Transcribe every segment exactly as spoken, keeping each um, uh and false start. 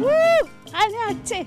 Woo! Qaniaritsi.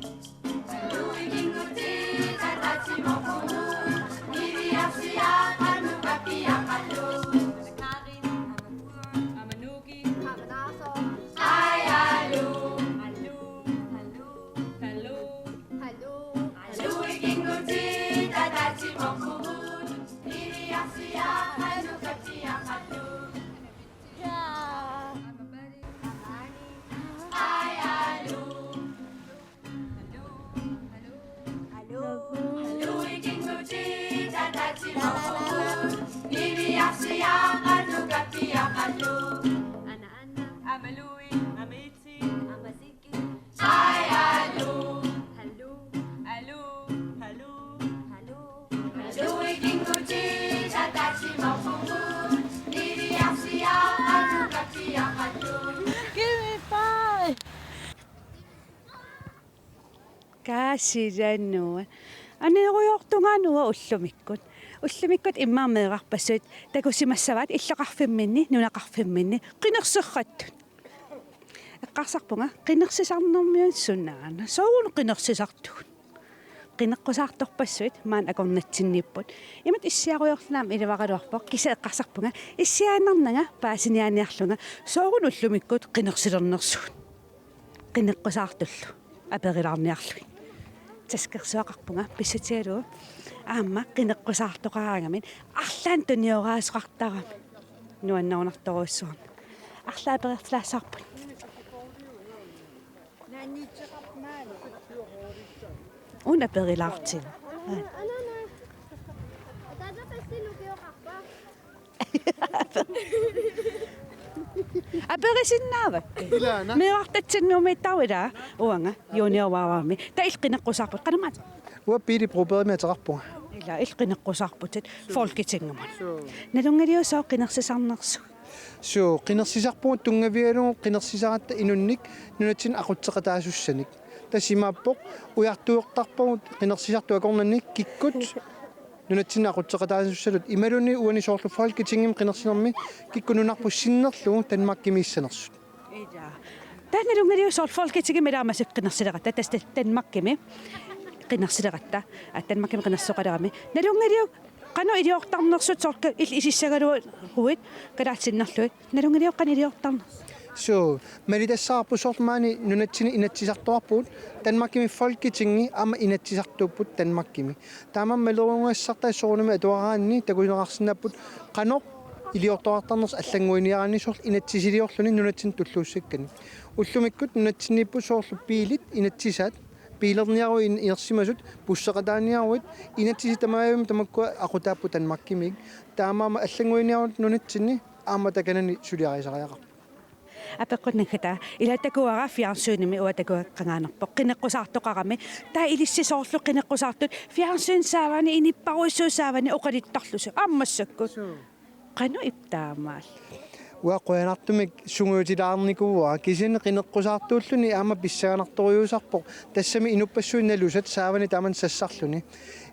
Give me five. Kaasilanua. Aneerujoortunga anua ullumikkut. Ullumikkut immaqa meerarpassuit takusimassavaat illoqarfimminni, nunaqarfimminni qinersertut. Eqqarsarpunga qinersisarnermiunut sunaana. Sooruna qinersisartugut. Qineqqusaartorpassuit maani akornatsinniipput. Imatut issiarujoorlunga aamma iluaraluarpoq, kisianni eqqarsarpunga issiaannarnanga paasiniaaniarlunga sooruna ullumikkut qinersilernersugut. Qineqqusaartullu aperilaarniarlugit. Taskersuaqarpunga pissutigalugu aamma qineqqusaartoqaraangamik arlaannik tunioraasoqartarami. Nuannerunartorujussuarnik. Arlaat aperiartilaassavarput. Una aperilaartigu. Aperisinnaavakka. Ilaana. Meerartatsinnuumiittauila uanga junior waavami. Taava illit qineqqusaarputit. Qanormaat? Uanga Pele Brobergimik ateqarpunga. Ila illit qineqqusaarputit Folketingimut. Suu. Nalunngiliuk sooq qinersisarnersugut? Suu, qinersisarpugut tunngavigalugu qinersisaratta inunnik nunatsinni aqutseqataasussanik. Tassa imaappoq ujartueqartarpagut qinersisartut akornanni kikkut nunatsinni aqutseqataasussatut imaluunniit uani soorlu Folketingimi qinersinermi kikkut nunarput sinnerlugu Danmarkimiissanersut. Ila. Taanna nalunngiliuk soorlu Folketingimi ilaamasik qinersileratta, tassa Danmarkimi qinersileratta, aa, Danmarkimi qinersisoqalerami. Nalunngiliuk qanoq iliortarnersut soorlu il-, isissagaluaruit, kalaallit sinnerlugit. Nalunngiliuk qanoq iliortarnersut? Suu, malittassarput soorlu maani nunatsinni inatsisartuarpugut, Danmarkimi Folketingi aamma inatsisartuupput Danmarkimi. Taamaammat maleruagassartaa soorunami atuaraanni takuneqarsinnaapput qanoq iliortoqartarnersoq allannguiniaraanni soorlu inatsisiliorluni nunatsinni tulluussakkanik. Ullumikkut nunatsinniipput soorlu biilit inatsisaat, biilerniaruit in-, inersimasut, busseqataaniaruit, inatsisit tamarmik tamakkua aqutaapput Danmarkimiit. Taamaammat allannguiniarutta nunatsinni aamma takanani suliarisariaqarpoq. Apeqqut naggataa, ila takuara fjernsynimi uanga takuara qangaanerpoq. Qineqqusaartoqarami. Taava ilissi soorlu qineqqusaartut fjernsynip saavani, inuppassuit saavani oqaluttarlusi. Aamma massakkut. Suu. Qanoq ippa taamaallaat? Uanga qujanartumik sungiutilaarnikuuara, kisianni qineqqusaartuulluni aamma pissanganartorujussuusarpoq. Tassami inuppassuit nalusat saavani taamani sassarluni.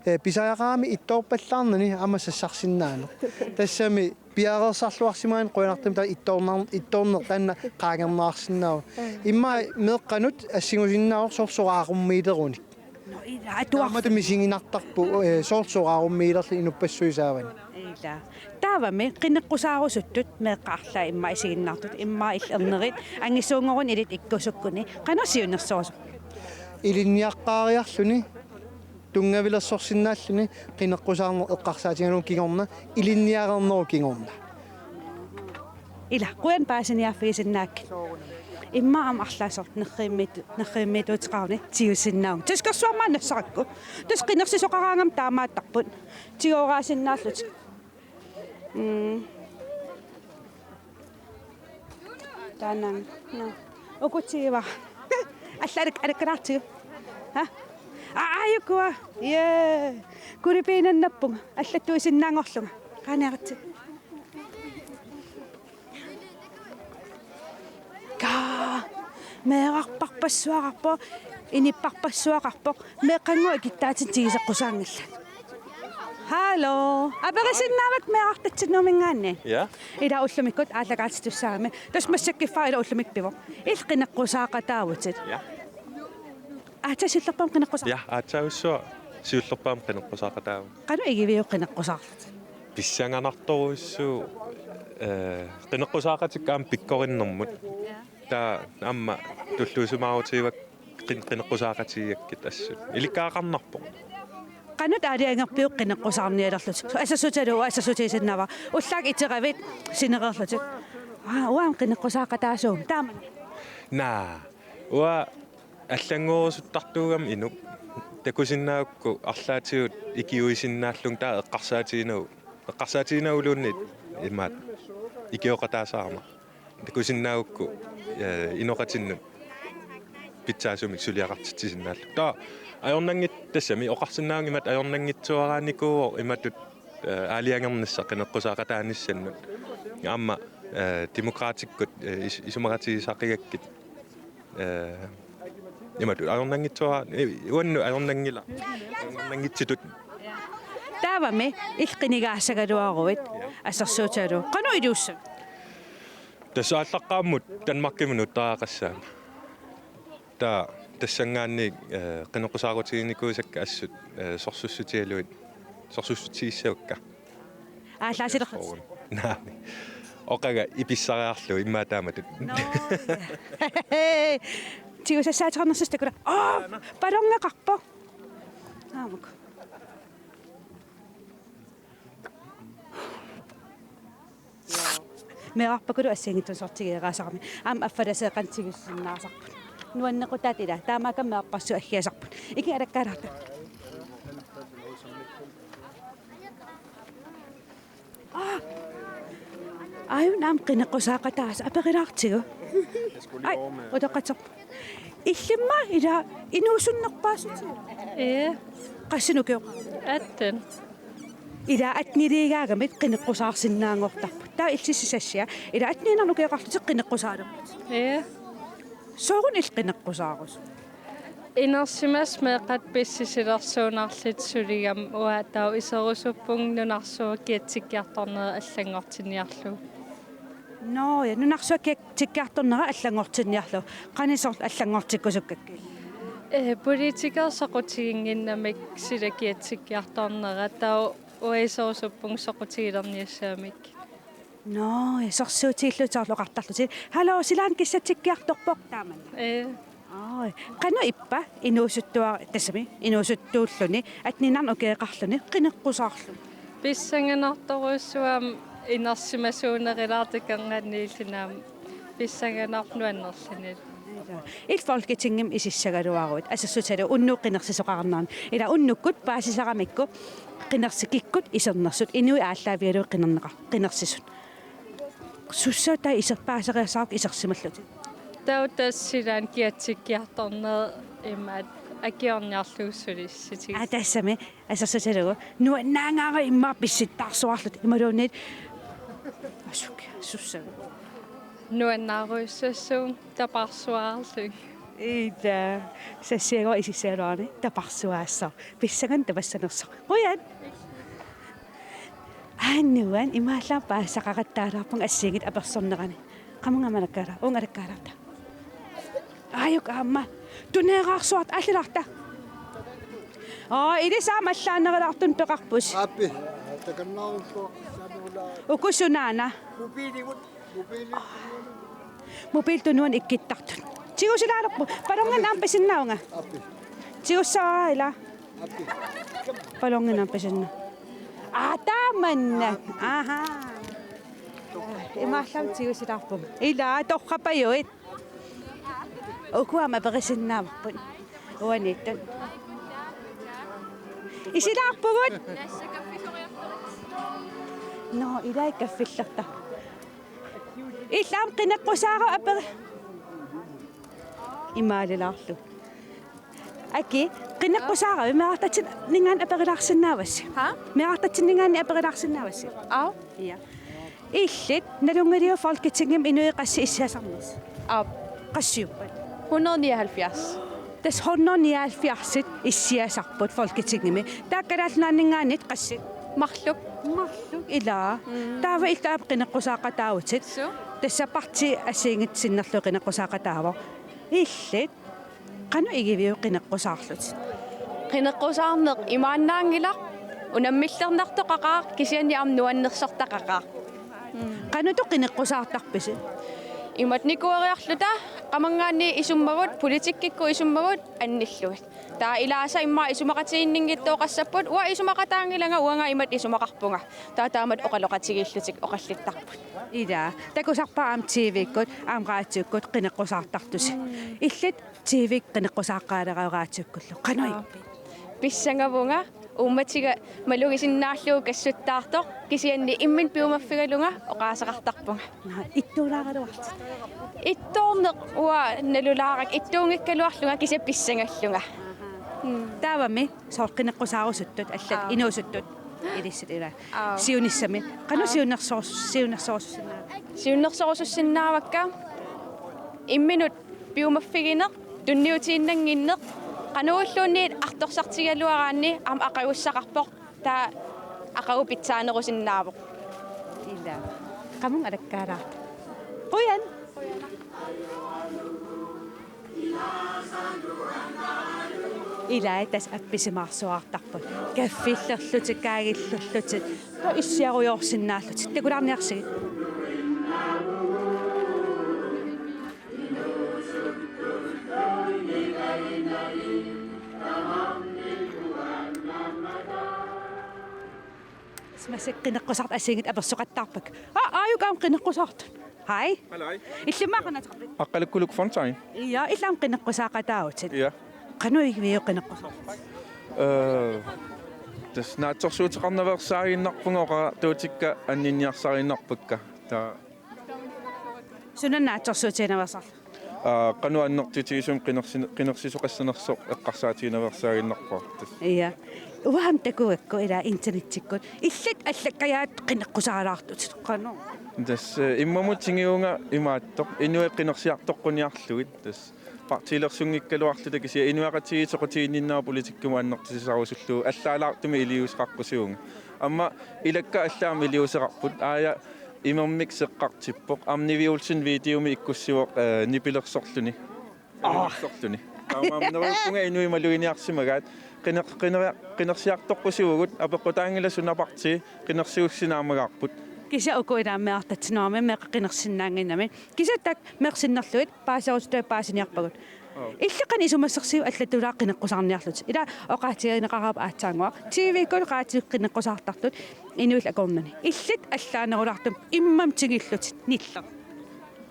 Ee, pisariaqarami ittoorpallaarnani aamma sassarsinnaaneq. Tassami piareersarluarsimagaanni qujanartumik taava ittoornar-, ittoorneq taanna qaangerneqarsinnaavoq. Immaqa meeqqanut assingusinnaavoq soorlu soraarummiilerunik. Nå, ila, atuarfik. Taamatut misiginartarpoq, ee, soorlu soraarummiilerluni inuppassuit saavani. Ila. Taavami qineqqusaarusuttut meeqqat arlaat immaqa isiginnaartut, immaqa illit ernerit, angisuunngoruni ilissi ikkusukkuni. Qanoq siunnersorusuppiuk? Ilinniaqqaariarluni, tunngavilersorsinnaalluni, qineqqusaarneq eqqarsaatigalugu kingorna, ilinniareernerup kingorna. Ila, qujanaq paasiniaaffigisinnaakkit. Immaqa aamma arlaat soorlu nerrivimmiit-, nerrivimmiittuuteqaruni tigusinnaavugut. Taskersuarmik aamma nassarakku. Tassa qinersisoqaraangami taamaattarput. Tigooraassinnaallutik. Mm. Taanna. Nå. Uku tigivara. Alla alak-, alakkalaartigu. Ha? Aa, aa, ukua. Jee. Kulipiinannappunga. Allattuisinnaanngorlunga. Qaniaritsi. Kaa, meerarpassuaqarpoq, inuppassuaqarpoq, meeqqannguaq ikittaatitsinni tigiseqqusaanngillat. Hallo. Aperisinnaavakka meerartatsinnut-minngaanniit. Ja. Ila ullumikkut aallakaatitussaagami. Tassa massakkorpiaq ila ullumikkut pivoq. Illit qineqqusaaqataavutit. Ja. Aatsaat siullerpaamik qineqqusaaq. Ja, aatsaat siullerpaamik qineqqusaaqataavunga. Qanoq igiviuk qineqqusaarlutit? Pissanganartorujussuuvoq, eh, qineqqusaaqatikka aamma pikkorinnermut. Ja. Taava aamma tulluusimaarutigaakka qin-, qineqqusaaqatigigakkit assut. Ilikkagaqarnarpoq. Qanoq aalajangerpiuk qineqqusaarnialerlutit? Assersuutigalugu assersuutigisinnaavara. Ullaakkut iteravit sinereerlutit. Aa, uanga qineqqusaaqataasuugama. Taamani. Naa, uanga allanngorusuttartuugama inuk. Takusinnaagukku arlaatigut ikiuisinnaallunga taava eqqarsaatiginagu. Eqqarsaatiginagu-luunniit imaattoq ikioqataasaarama. Takusinnaagukku, eh, inoqatinnut pitsaasumik suliaqartitsisinnaallunga. Taava ajornanngit-, tassami oqarsinnaavunga imatut ajornanngitsuaraanikuuvoq imatut, eh, aalajangernissaq qineqqusaaqataanissannut. Aamma, eh, Demokraatikkut, eh, is-, isumaqatigisaqigakkit, eh, imatut ajornanngitsuara-, eh, uannut ajornanngilaq. Ajornanngitsutut. Taavami illit qinigaassagaluaruit assersuutigalugu. Qanoq iliussavit? Tassa aallaqqaammut Danmarkimut nuuttariaqassaanga. Taava tassanngaanniit, eh, qineqqusaarutiginikuusakka assut, eh, sorsussutigalugit, sorsussutigissavakka. Aallaasilerlutit. Naamik. Oqaga ipissariarlugu immaqa taamatut. Nå. Tigusassaateqarnersusi takuara. Aa, ballongeqarpoq. Aamma. Meerarpakuluup assigiinngitsunik sortigeeraasarami. Aamma affalaseeqqanik tigusinnaasarput. Nuannequtaat ila. Taamaakkami meerarpassuit aggiasarput. Ikiga alakkaalaarta. Aa. Aajuna aamma qineqqusaaqataasut aperilaartigu. Aj, utoqqatserpunga. Illimmi ila inuusunnerpaassutit? Ee. Qassinik ukioqarpit? Atten. Ila attenileeraagamik qineqqusaarsinnaanngortarput. Taava illit sassia. Ila atteniinnarnik ukioqarlutit qineqqusaalerputit. Ee. Sooruna illit qineqqusaarusut? Inersimasut meeqqat pissisilersuunnarlutik suligami uanga taava iserusuppunga nunarsuaq kiatsikkiartornera allanngortinniarlugu. Nå, ja, nunarsuaq kiatsikkiartornera allanngortinniarlugu. Qanoq soorlu allanngortikkusukkakkit? Eh, politikerit soqutiginnginnamik sila kiatsikkiartornera taava uanga iserusuppunga soqutigilerniassagamik. Nå, ja, sorsuutigillutit soorlu oqartarlutit. Hallo, silaannaq kissatsikkiartorpoq taamani. Ee. Aa, qanoq ippa inuusuttua-, tassami, inuusuttuulluni, atteniinnarnik ukioqarluni, qineqqusaarluni? Pissanganartorujussuaq aamma inersimasuunerulaartoq takornanniilluni aamma pissanganarpoq nuannerluni. Illit Folketingimi isissagaluaruit, assersuutigalugu unnuup qinersisoqarnerani. Ila unnukkut paasisaramikku qinersi-, kikkut isernersut, inuit aallaavigalugit qinerneqar-, qinersisut. Sussaatit taava iser-, paaseriassagukku isersimallutit? Taava tassa silaannaq kiatsikkiartornera imaattoq akiorniarlugu sulissutigisoq. Aa, tassami, assersuutigalugu. Nuannaangaara immaqa pissittaarsuarlutit imaluunniit. Asuki, sussaatit. Nuannaarujussuussaanga taparsuaarlunga. Ila, sassiagooq isissagaluaruni taparsuaassaaq. Pissanganaq tapassanersoq. Qujan. Aa, nuann', imaallaat paasisaqaqattaalaarpunga assigiinngitsut apersornerani. Qamunga aamma alakkaala-, uunga alakkaalaarta. Aajuku aamma. Tuneeraarsuarta, aallilaarta. Aa, ilissi aamma allaanerulaartunik peqarpusi. Aappi. Takannaarussuaq saanula. Uku sunaana. Mobiilimut. Mobiilit tunuani ikkuttartut. Tigusilaalerpugut. Ballonginik aamma pisinnaavunga. Aappi. Tigussavarput ila. Aappi. Ballonginik aamma pisinnaavunga. Aa, taamanna. Aha. Imaallaat tigusilaarpugut. Ila, torrapajuit. Uku aamma aperisinnaavarput. Uaniittut. Isilaarpugut. Nå, ilai kaffillerta. Illit aamma qineqqusaarava aperi-, imaalilaarlugu. Aki, qineqqusaaravit, meerartatsinninngaanniit aperilaarsinnaavassi? Ha? Meerartatsinninngaanniit aperilaarsinnaavassi? Aap. Ja. Illit nalunngiliuk Folketingimi inuit qassit issiasarnersut? Aap. Qassiuppat? Hundrede nioghalvfjerds. Tassa hundrede nioghalvfjerdsit issiasarput Folketingimi. Taakku Kalaallit Nunaanninngaanniit qassit? Marluk. Marluk ilaa. Mm. Taava iltaap qineqqusaaqataavutit. Suu. Tassa parti assigiinngitsunik sinnerlugu qineqqusaaqataavoq. Illit. Qanoq igiviuk qineqqusaarlutit? Qineqqusaarneq imaannaanngilaq, unammillernartoqaqaaq kisianni aamma nuannersortaqaqaaq. Mm. Qanoq qineqqusaartarpisi? Imatut nikueriarluta qamanngaanniit isummagut, politikkikkut isummagut annillugit. Taava ilaasa immaqa isumaqatiginninngitsoorpasippoq, uanga isumaqataanngilanga uanga imatut isumaqarpunga. Taava taamatut oqaloqatigiillutik oqallittarput. Ilaa, takusarpara aamma T V-kkut, aamma raatiukkut qineqqusaartartusi. Illit T V-kkut qineqqusaaqqaaleraa raatiukkullu. Qanoq ippit? Pissangavunga, uummatiga malugisinnaallugu kassuttaartoq, kisianni imminut piumaffigalunga oqaaseqartarpunga. Naa, ittuulaaraluarlutit? Ittoorneq uanga nalulaarakku, ittuunngikkaluarlunga kisianni pissangallunga. Mm. Taavami soorlu qineqqusaarusuttut, allat Aa. inuusuttut ilissit ilaa. Aa. Siunissami. Qanoq Aa. siunnersoorus-, siunnersoorussinnaava? Siunnersoorussinnaavakka imminut piumaffigineq, tunniutiinnannginneq, qanoq ililluunniit artorsartigigaluaraanni aamma aqagussaqarpoq, taava aqagu pitsaanerusinnaavoq. Ilaa. Qamunga alakkaalaarta. Qujan. Ilaa tassa appisimaarsuaartarput. Kaffillerlutik, kaagillerlutik. Taava issiarujoorsinnaallutik. Takulaarniarsigit. Massakkut qineqqusaartut assigiinngitsut apersoqattaarpakka. Aa, aajuku aamma qineqqusaartut. Hej. Hallo. Illit aamma qanoq ateqarpit? Aqqalukkuluk Fontain. Ja, illit aamma qineqqusaaqataavutit. Ja. Qanoq igiviuk qineqqusaarlutit? Øh, tassa naatsorsuuteqarnaveersaaginnarpunga, oqaatigitikka anninniarsariinnarpakka. Taava Suna naatsorsuutiginaveersarlugu? Aa, qanoq annertutigisumik qinersin-, qinersisoqassanersoq eqqarsaatiginaveersaaginnarpara. Tassa. Ja. Uanga aamma takugakku ilaa internettikkut. Illit allakkajaat qineqqusaalaartutit. Qanoq? Tassa, eh, immamut tingivunga imaattoq. Inuit qinersiartoqquniarlugit. Tassa. Partiilersunngikkaluarluta kisianni inuiaqatigiit soqutiginninnerat politikkimut annertusisarusullugu allaalaartumik iliuuseqaqqusivunga. Aamma ilakka allaat aamma iliuuseqarput. Aaja imermik seqqartippoq. Aamma Nivi Olsen videomi ikkussivoq, eh, nipilersorluni. Aa. Nipilersorluni. Taamaammat neriuppunga inuit maluginiarsimagaat. Qiner-, qiner-, qinersiartoqqusivugut, apeqqutaanngilaq suna partii qinersiussinnaammagaarput. Kisianni uku ilaammeertatsinnaami meeqqat qinersinnaannginnami. Kisianni taakku meeqqat sinnerlugit paaserusuttuat paasiniarpagut. Aap. Illit qanoq isumassarsiuk allatulaaq qineqqusaarniarlutit? Ilaa oqaatigineqarpoq aatsaannguaq. T V-kkut raatiukkut qineqqusaartartut inuillu akornanni. Illit allaanerulaartumik immamut tingillutit nilleq?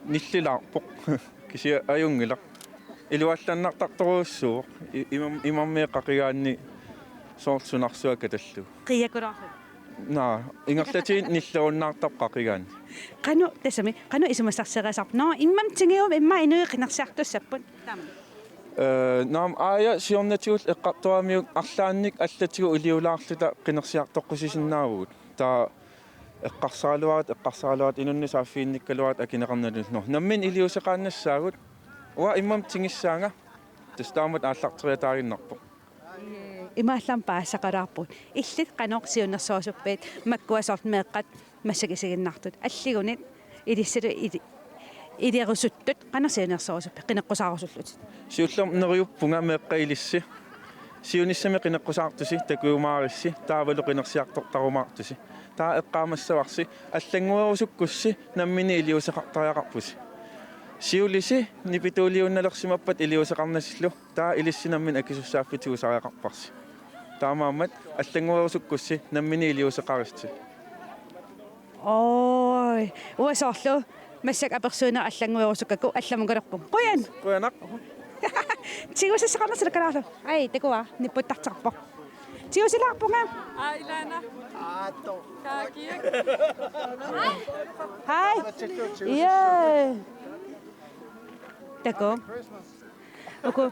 Nillilaarpoq. Kisianni ajunngilaq. Iluallanneqartorujussuuvoq. I-, imam-, imermik qaqigaanni soorlu sunarsuaq katallugu. Qiiakulaarlugu. Naa, ingerlatiinnaq nillerunnaartarpoq qaqigaanni. Qanoq tassami, qanoq isumassarsiarisarpit? Nå, immamut tingivummi immaqa inuit qinersiartussapput. Taama. Eh, naamik, aaja siornatigut eqqartoramiuk arlaannik allatigut iliulaarluta qinersiartoqqusissinnaavugut. Taava eqqarsaraluarit, eqqarsaraluarit, inunnut saaffiginnikkaluarit akineqarnata. Nå, nammineq iliuuseqaannassaagut. Uanga immamut tingissaanga. Tassa taamatut aallarteriataaginnarpoq. Imaallaat paaseqalaarpugut. Illit qanoq siunnersuusuppit makkua soorlu meeqqat massakkut isiginnaartut? Alligunit ilissi ili-, iliuuseqartut qanoq siunnersuusuppit qineqqusaarusullutit? Siullermik neriuppunga meeqqat ilissi. Siunissami qineqqusaartusi takujumaarissi taavalu qinersiartortarumaartusi. Taava eqqaamassavarsi allannguerusukkussi nammineq iliuuseqartariaqarpusi. Siulisi nipituuliunnalersimappat iliuuseqarnatillu. Taava ilissi nammineq akisussaaffik tigusariaqarparsi. Taamaammat allannguerusukkussi nammineq iliuuseqarissi. Oj, uanga soorlu massakkut apersuineq allannguerusukkakku allamukalerpunga. Qujan. Qujanaq. Tigusassaqarnersi ilaa Kalaaleq. Aj, takuuk, nipputtartarpoq. Tigusilaarpunga. Aa, ilaana. Aatto. Kaakiak. Hej. Ja. Takuuk. Uku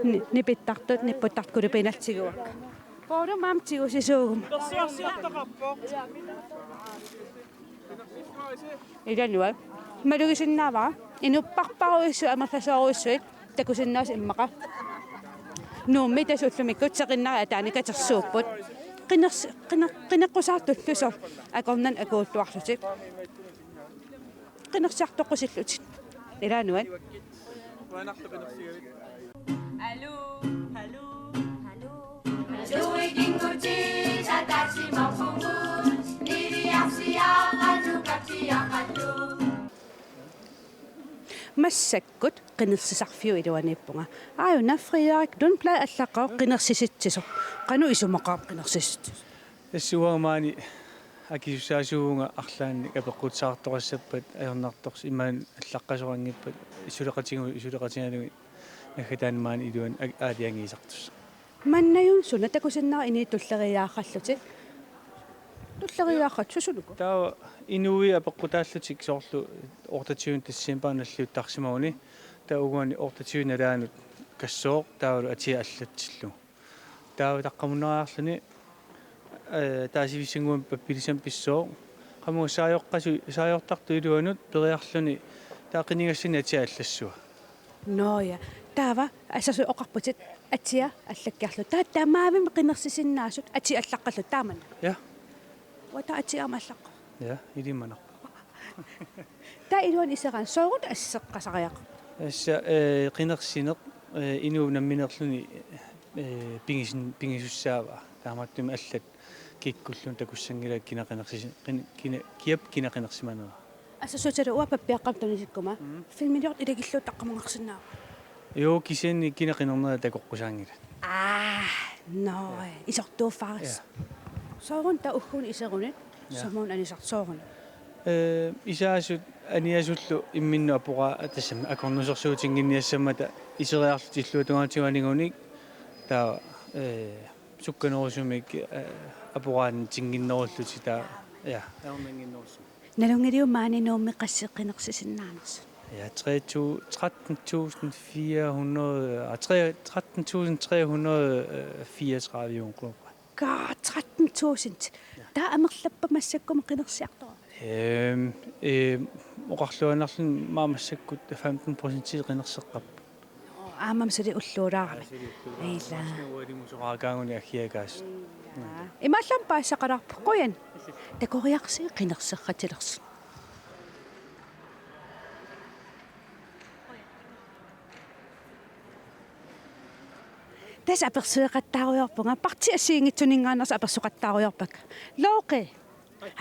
ni-, nipittartut, nipputtartut kulupiinallu tiguakka. Poorlu aamma tigusisuuguma. Ilaa nuann'. Malugisinnaavara. Inupparparujussuit, amerlasoorujussuit, takusinnaasut immaqa. Nuummi tassa ullumikkut seqinneri ataani katersuupput. Qinersi-, qine-, qineqqusaartullu soorlu akornanni akuuttuarlutik. Qinersiartoqqusillutik. Ilaa nuann'. Aluu, aluu, aluu. Massakkut qinersisarfiup iluaniippunga. Aajuna Frederik Lundblad allaqqavoq qinersisitsisoq. Qanoq isumaqaaq qinersisitsisoq? Tassa uanga maani akisussaasuuvunga arlaannik apeqqutaartoqassappat ajornartorsiut imaluunniit allaqqasoqanngippat suleqatigu-, suleqatigalugit naggataani maani iluani a-, aalajangiisartussaq. Manna-una suna takusinnaavat inuit tulleriiaarallutik? Tulleriiaarallutik susunuku? Taava inuit apeqqutaallutik soorlu otteogtyvende december nalliuttarsimaguni. Taava uguani otteogtyve nalaanut kassooq taavalu atia allatsillugu. Taava taqqamunnariarluni, eh, taasivissannguamik pappilissamik pissooq. Qamunga saajoqqasu-, saajortartut iluanut periarluni taava qinigassanni atia allassua. Nå ja. Taava assersuut oqarputit atia allakkiarlugu. Taava tamavimmik qinersisinnaasut atia allaqqallutik taamani. Ja. Uanga taava atia aamma allaqqavoq. Ja, ilimanaq. Taava iluani iserani sooruna asseqqasariaqarpa? Tassa, eh, qinersineq, eh, inuup nammineerluni, eh, pigisin-, pigisussaavaa. Taamaattumik allat kikkulluunniit takussanngilaat kina qinersis-, qin-, kina, kiap kina qinersimanera. Assersuutigalugu uanga pappiaqqamik tunisikkuma. Mm. Filmiliortut ilagillugu taqqamungarsinnaava? Joo, kisianni kina qinernerat takoqqusaanngilat. Aa, nå, ja. Isortuuffaarisi. Ja. Sooruna taava ugguuna iseruni, ja, sumut anisartoq sooruna? Eh, isaasut aniasullu imminnut aporaa-, tassami akornusersuutinnginniassammata iseriarlutik illuatungaatigut anigunik taava, eh, sukkanerusumik, eh, aporaanninnginnerullutik taava, ja, ajornannginnerusumik. Nalunngiliuk maani Nuummi qassit qinersisinnaanersut? Ja, tre tu-, tretten tusind fire hundrede, ah, tre-, tretten tusind tre hundrede fireogtredive kroner. Kaa, tretten tusind. Ja. Taava amerlappa massakkut qinersiartoq? Ehm, ehm, oqarluinnarluni maani massakkut femten procent qinerseqqapput. Aamma suli ulluulaarami. Aa, suli ulluulaarami. Ilaa. Maska ualimusoqaakaagunik aggiakaas. Ilaa. Imaallaat paasisaqalaarpoq qujan. Takoriarsigit qinerserratilersut. Tassa apersueqattaarujoorpunga, partiit assigiinngitsuninngaanneersut apersueqattaarujoorpakka. Looqi,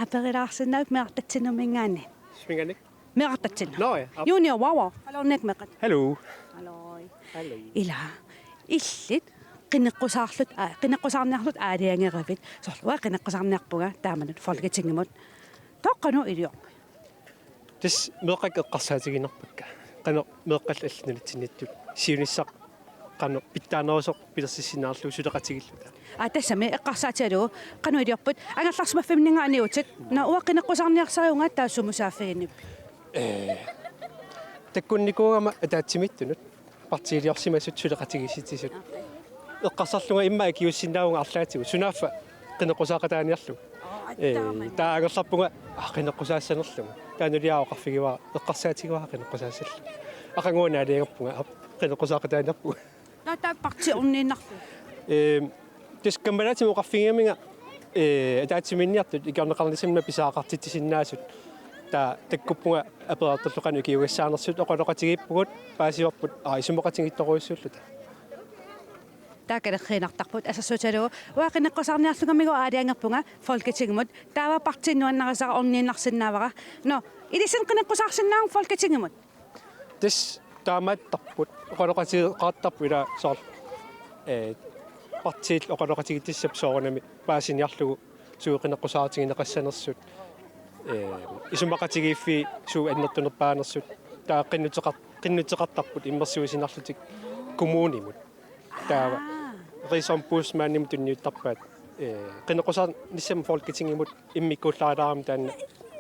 aperilaarsinnaavutit meerartatsinnumminngaanniit. Isumanngaanniit? Meerartatsinnut. Nå ja, aap. Junior Wawa. Hallo, Nick Meqat. Hallo. Hallo. Hallo. Ilaa. Illit qineqqusaarlutit, aa, qineqqusaarniarlutit aalajangeravit. Soorlu uanga qineqqusaarniarpunga taamanut Folketingimut. Taava qanoq iliorpit? Tassa meeqqakka eqqarsaatiginarpakka. Qanoq meeqqallu allanut nunatsinniittut siunissaq qanoq pitsaanerusoq pilersissinnaallugu suleqatigiilluta. Aa, tassami eqqarsaatigalugu qanoq iliorput angerlarsimaffimminngaanniit uagut. Nå, uanga qineqqusaarniarsarivunga, taava sumut saaffiginnippit? Eh, takkunnikuugama ataatsimiittunut partiiliorsimasut suleqatigiissitsisut. Eqqarsarlunga immaqa ikiuussinnaavunga arlaatigut sunaaffa qineqqusaaqataaniarlugu. Aa, ee, taamani. Taava angerlarpunga, aa, qineqqusaassanerlunga. Taava nuliara oqarfigivara, eqqarsaatigivara qineqqusaassallugu. Aqaguani aalajangerpunga, aa, qineqqusaaqataaniarpunga. Taava, taava partiit orniinnarlugu? Ee, tassa kammalaatima oqarfigigaminga, ee, ataatsimiinniartut ikiorneqarnissamut pisariaqartitsisinnaasut. Taava takkuppunga aperiartorlu qanoq ikiugassaanersut, oqaloqatigiippugut, paasivarput, aa, isumaqatigiittorujussuulluta. Taava kalerriinnartarput assersuutigalugu uanga qineqqusaarniarlungamigooq aalajangerpunga Folketingimut. Taava partiinut nuannarisara orniinnarsinnaavara. Nå, ilissinnut qineqqusaarsinnaavunga Folketingimut? Tassa taamaattarput, oqaloqatigeeqqaartarput ilaa soorlu, ee, partiit oqaloqatigiissappat soorunami paasiniarlugu suut qineqqusaarutigineqassanersut, ee, isumaqatigiiffii suut annertunerpaanersut, taava qinnuteqar-, qinnuteqartarput immersuisinarlutik kommunimut. Taava. Aa. Rigsombudsmandimut tunniuttarpaat, ee, qineqqusaarnissamut Folketingimut immikkuullarilaaramik taanna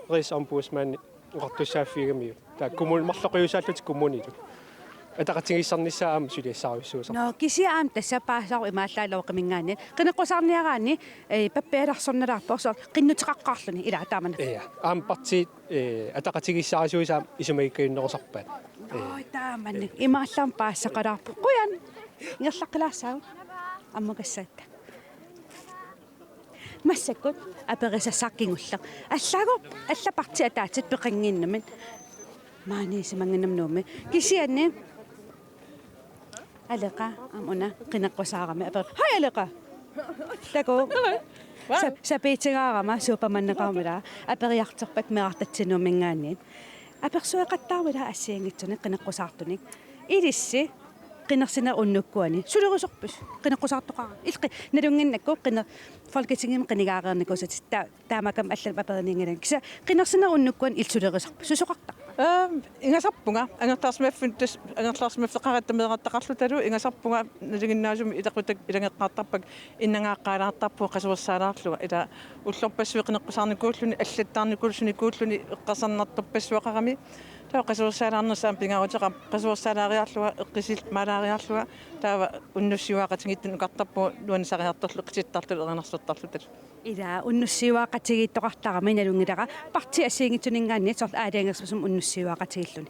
Rigsombudsmandi oqartussaaffiugamiuk. Taava kommuni marloqiusaallutik kommunillu. Ataqatigiissaarnissaa aamma suliassarujussuusarpoq. Nå, kisianni aamma tassa paasisara imaallaat Looqiminngaanniit. Qineqqusaarniaraanni, ee, pappialarsornalaarpoq soorlu qinnuteqaqqaarluni ilaa taamani. Ja, aamma partiit, ee, ataqatigiissaarisuisa aamma isumagikkajunnerusarpaat. Nå, ee, taamani. Imaallaat paasisaqalaarpoq. Qujan. Ingerlaqqilaassaagut. Ammukassatta. Massakkut aperisassaaq kingulleq. Allaagu alla partiit ataatsit peqannginnamik. Maaniissimannginnamik Nuummi. Kisianni Aleqa aamma una qineqqusaarami aper-, hej Aleqa! Takuuk. Wow. Sap-, sapiitigaarama suuppamanneqarmila aperiartorpakka meerartatsinnguaminngaanniit. Apersueqattaarmila assigiinngitsunik qineqqusaartunik. Ilissi qinersinerup unnukkuani sulerisorpisi qineqqusaartoqarami. Illit nalunnginnakku qiner-, Folketingimi qinigaareernikuusutit ta-, taamaakkamik allanut aperinianngilagut. Kisianni qinersinerup unnukkuani illit sulerisarpisi, susoqartarpa? Aam, ingasarpunga. Angerlarsimaffinni tassa, angerlarsimaffeqaratta meerartaqarlutalu ingasarpunga nalinginnaasumik ilaquttakkut ilageqqaartarpakka innangaaqqaalaartarpunga qasuersaalaarlunga. Ila ullorpassuit qineqqusaarnikuulluni, allattaarnikuulluni, sunikuulluni eqqarsarnartorpassuaqarami. Taava qasuersaalaarnersaat aamma pingaaruteqarpoq, qasuersaalaariarlunga, eqqissimaalaariarlunga, taava unnussiuaaqatigiittunik nukartarpunga nuannisariartorlu, qitittarluni, erinarsortarlutalu. Ila unnussiuaaqatigiittoqartarami nalunngilara partiit assigiinngitsuninngaanniit soorlu aalajangersimasumik unnussiuaaqatigiilluni.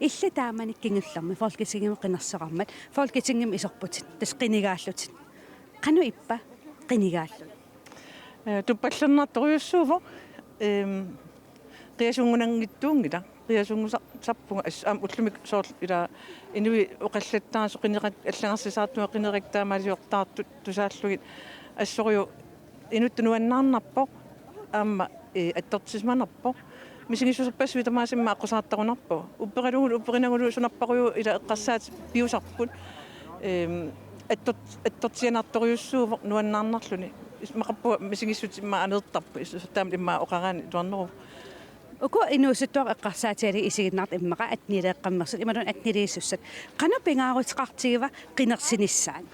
Illit taamani kingullermi Folketingimi qinersisoqarmat, Folketingimi isorputit, tassa qinigaallutit. Qanoq ippa qinigaalluni? Ee, tuppallernartorujussuuvoq. Eem, qiasunngunanngitsuunngilaq. Qiasunngusa-, -sarpunga as-, aamma ullumikkut soorlu ila inuit oqallattaasut qinerat allagarsisaartunga qinerat taamaaliortaartut tusaallugit assorujuk inuttut nuannaarnarpoq aamma, ee, attortisimanarpoq. Misigissuserpassuit tamaasa immaqa aqqusaartarunarpoq. Upperalugulu upperinagulu sunarparujuk ila eqqarsaatit piusarput. Eem, attort-, attortianartorujussuuvoq nuannaarnarluni. Isumaqarpunga misigissutit immaqa aneertarput. Is-, taama immaqa oqaraanni iluarneruvoq. Uku inuusuttuaraq eqqarsaatigalugit isiginnaartut immaqa attenileeqqammersut imaluunniit atteniliisussat. Qanoq pingaaruteqartigiva qinersinissaat?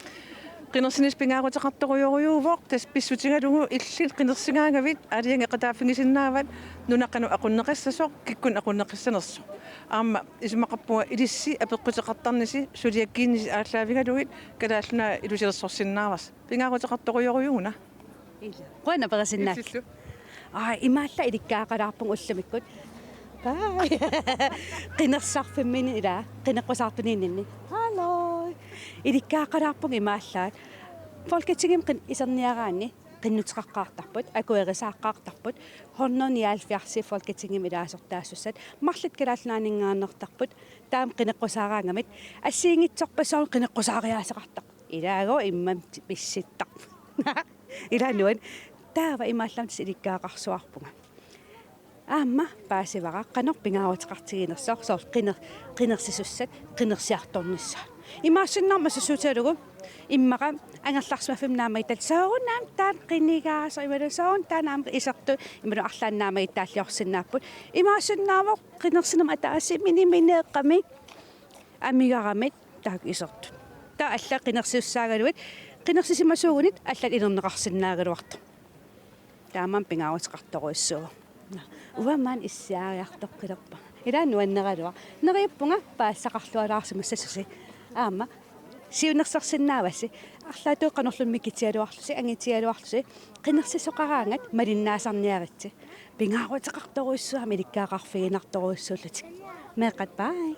Qinersinissaq pingaaruteqartorujorujuuvoq, tassa pissutigalugu illit qinersigaangavit aalajangeqataaffigisinnaavat nuna qanoq aqunneqassasoq, kikkunnit aqunneqassanersoq. Aamma isumaqarpunga ilissi apeqquteqartarnisi suliakkiinnisi aallaavigalugit Kalaallit Nunaat ilusilersorsinnaavarsi. Pingaaruteqartorujorujuuna. Ila. Qujanaq aperisinnaakkit. Ilillu. Aa, imaallaat ilikkagaqalaarpunga ullumikkut. Bye. Qinersisarfimminni ila, qineqqusaartuniinninni. Hallo. Ilikkagaqalaarpunga imaallaat. Folketingimi qin-, iserniaraanni qinnuteqaqqaartarput, akuerisaaqqaartarput, hundrede nioghalvfjerds Folketingimi ilaasortaasussat, marluk Kalaallit Nunaanninngaanneertarput, taama qineqqusaaraangamik, assigiinngitsorpassuarnik qineqqusaariaaseqartarput. Ilaagu immami pissittarput. Ila nuann-, taava imaallaat ilikkagaqarsuarpunga. Aamma paasivara qanoq pingaaruteqartiginersoq soorlu qiner-, qinersisussat, qinersiartornissaat. Imaassinnaavoq massakkut suutigalugu immaqa angerlarsimaffimmi naammagittaalluni soorunami taanna qinigaasoq imaluunniit soorunami taanna aamma isertut imaluunniit arlaannik naammagittaalliorsinnaapput. Imaassinnaavoq qinersinermi ataasiinnarmik mineeqqamik amigaramik taakku isertut. Taava allat qinersisussaagaluit, qinersisimasuugunit allat inerneqarsinnaagaluartut. Taamaammat pingaaruteqartorujussuuvoq. Uanga maani issiariartoqqilerpunga. Ila nuanneraluaq. Neriuppunga paasisaqarlualaarsimassasusi. Aamma siunnersorsinnaavassi. Arlaatigut qanorluunniit mikitigaluarlusi, angitigigaluarlusi. Qinersisoqaraangat malinnaasarniaritsi. Pingaaruteqartorujussuuvoq aamma ilikkagaqarfiginartorujussuullutik. Meeqqat, bye.